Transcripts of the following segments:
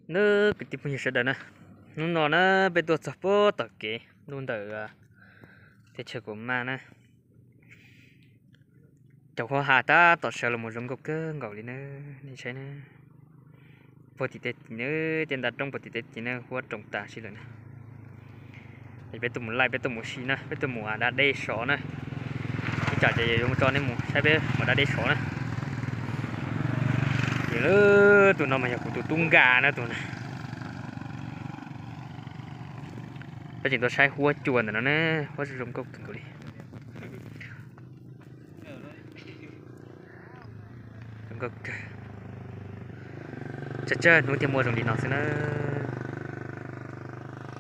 Nab kwv tij phooj ywg sawv daws na, hnub no na peb tuaj txog puag tom kev lub ntawm teb chaws Kaus Maj na. Cov huab ha tab tom sawv los mus zoo nkauj kawg nkaus li na, nej saib na. Puag tim tej tim na, tej nta roob puag tim tej tim na huab roos tas si lawm na. Peb tuaj mus laij, peb tuaj mus sim na, peb tuaj mus da dej sov na. Ib tsam ces yuav tso nej mus saib peb mus da dej sov na. Ces tus no mas yog kuv tus tub Nkaj na tus na. Peb tseem tuaj saib huab cua ntawm no na, huab zoo nkauj kawg nkaus li. Zoo nkauj kawg. Tsawg tsawg hnub thiaj muaj zoo li no xwb na.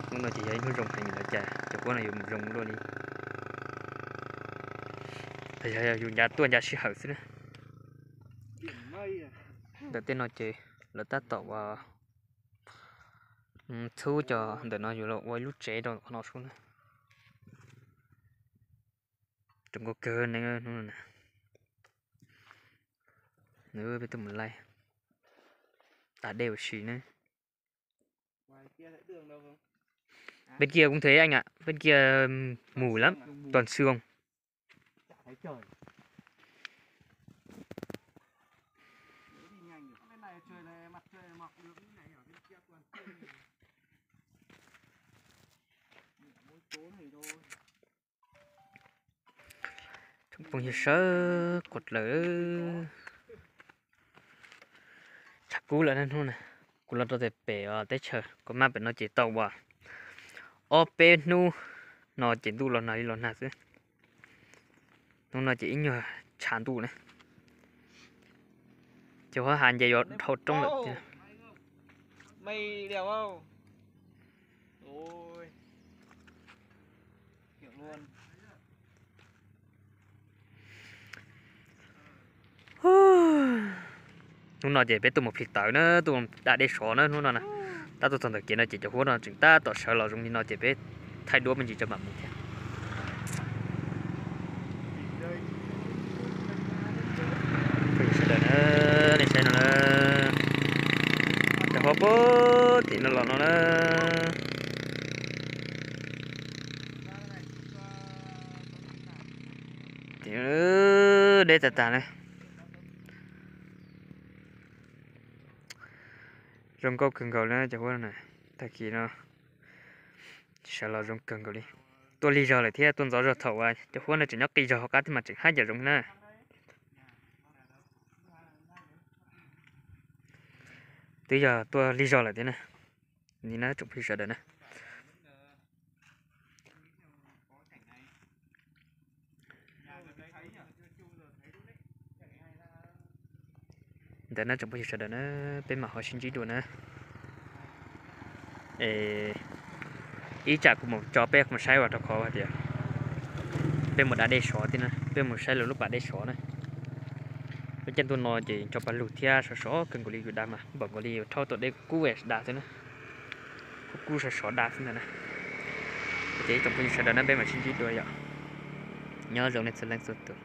Hnub no ces yog ib hnub zoo heev li lawm cas cov huab no yuav mus zoo luaj li. Yog yus ncav tuaj ncav sij hawm xwb na. Ntawm tej no ces lawv tab tom ua txhub cov ntawm no yuav los ua ib lub tsev rau qhov no sub na. Zoo nkauj kawg ne, hnub no na. Nws peb tuaj mus laij, da dej ua si ne. Bên kia cũng thế anh ạ, bên kia mù lắm, toàn sương. Tsoom phooj ywg sawv quas lawm, tshav kub lawm na hnub na. Kuv los rau pem teb chaws Kaus Maj pem no ces tau ua ob peb hnub no ces ntuj los nag li los nag xwb. Hnub no ces ib nyuag tshav ntuj na. Ces huab ha nce yuav dhau roob lawm tiag. Hnub no ces peb tuaj mus plhis tawv na, tuaj da dej sov na hnub no na. Tab tuaj txog ntawm kev no ces cov huab no tseem tab tom sawv los zoo li no ces peb thaij duab me ntsis tso mam mus thiab. Sawv daws na, nej saib no na, cov huab puag tim no los no na. Tim deb tag tag na. Zoo nkauj kawg nkaus li cov huab na. Tag kis no sawv los zoo kawg nkaus li. Tuaj lig zog lawm thiab, tuaj ntxov zog thaum uas cov huab no tseem nyob qis zog hauv qab thiab mas tseem haj yam zoo na. Twb yog tuaj lig zog lawm thiab na. Ni na tsoom phooj ywg sawv daws na. Ntawd na tsoom phooj ywg sawv daws na, peb mam ho sib ntsib dua na. Ib tsam kuv mus tso peb mus saib ua rau qhov tias peb mus da dej sov thiab na, peb mus saib lawv lub pas dej sov na. Lub caij ntuj no ces tso paj lug thiab sov sov kawg nkaus li, yus da mas npaum nkaus li yus rhaub tau dej kub da xwb na. Kub kub sov sov da xwb ntag na. Ces ib tsoom phooj ywg sawv daws na, peb mam sib ntsib dua yom. Nyob zoo nej txhua leej txhua tus.